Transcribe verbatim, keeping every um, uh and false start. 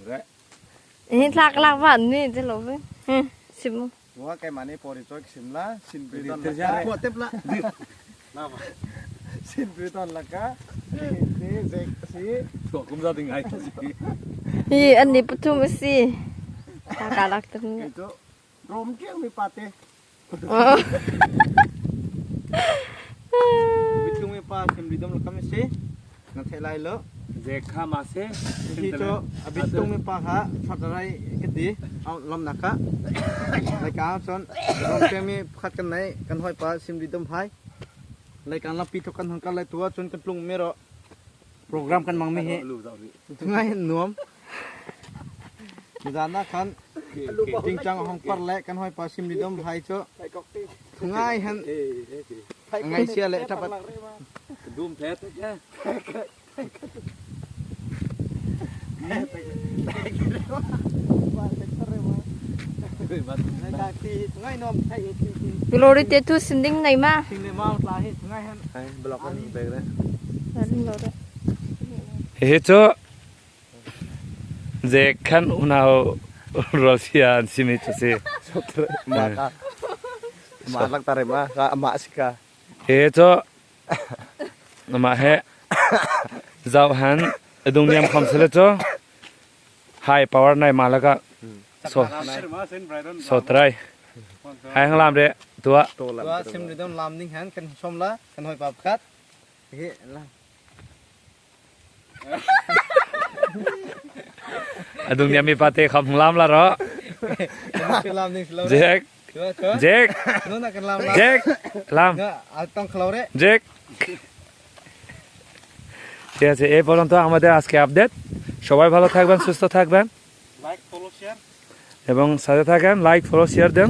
Hi thlak lak vân ni ti lo ve. Hi, sim. Tua keimah nih pawri chawi ka sim lai. Sin bridon lakah. Kuah tep lai. Sin bridon lakah. Hi, zek si. Tua kum za ding ai si. Hi, anni pathum asi. Thlak lak tep ni. Kei chu Rom tiang mi pate. Oh. Bitung mi pa sim bridon lakah mi si. Nan theih lai lo. Zek kha ma si. Hi chu a bitung mi pa kha, phat rai ka ti. Au, lam na kha. Lai ka chun. Rom tiang mi pakhat kan nei, kan hâwipa sim bridon hai. Lai kan lampi thawk kan hawng kal lai tua chun kan tlung mi rawh. Program kan mang mi hi. Thungâi hen nuam. Zân ah khan. Tingchang hawng par le kan hâwipa sim bridon hai chu. Thungâi hen. Ngâi sia le thapat. Dum phet. Glory te thu sin ding nei ma. Sin nei ma tla hi thungâi hen. Hai, block an bag re. Hi chu. Zek khan unau rual sia an sim hi chu si. Ma ta. Ma lak ta re ma. Ka ma si ka. Hi chu. Amah he. Zauh hen. A dungniam khawmsele chu. High power nei ma lakah. So. So try. Hai hang lam re. Tua. Tua sim bridon lam ning hen kan sawm lai. Kan hâwipa pakhat. Hi, lam. A dungniam mi pate khawm hawng lam lai rawh. Lam ning si lo. Zek. Zek. Nuna kan lam lai. Zek. Lam. Nga, a tawng khlo re. Zek. ঠিক আছে, এই পর্যন্ত আমাদের আজকে আপডেট। সবাই ভালো থাকবেন, সুস্থ থাকবেন। Like, follow, share. এবং সাথে থাকেন, লাইক, ফলো, শেয়ার দেন।